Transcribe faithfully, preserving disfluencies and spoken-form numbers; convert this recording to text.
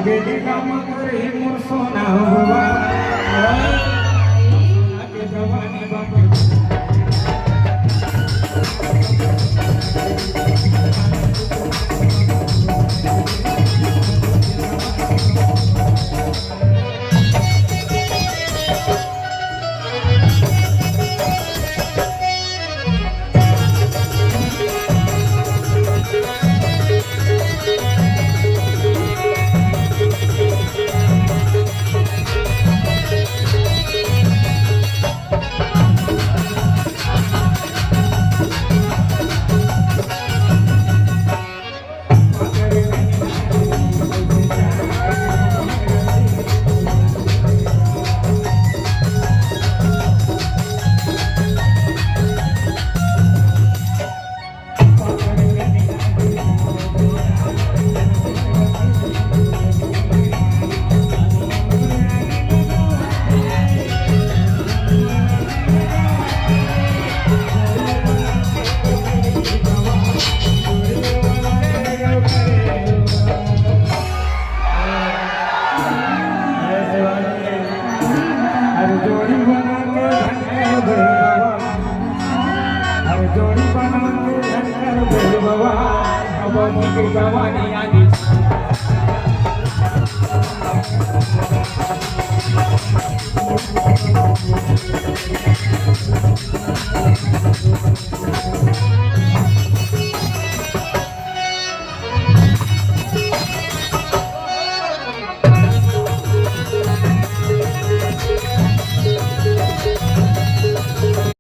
बेटी का मगर हे मोर सोना हुआ। सोना के जवानी बाटे। अरे जोड़ी बना के धन कर दे बाबा, अरे जोड़ी बना के धन कर दे बाबा, अब हमनी के जवानी आ गई।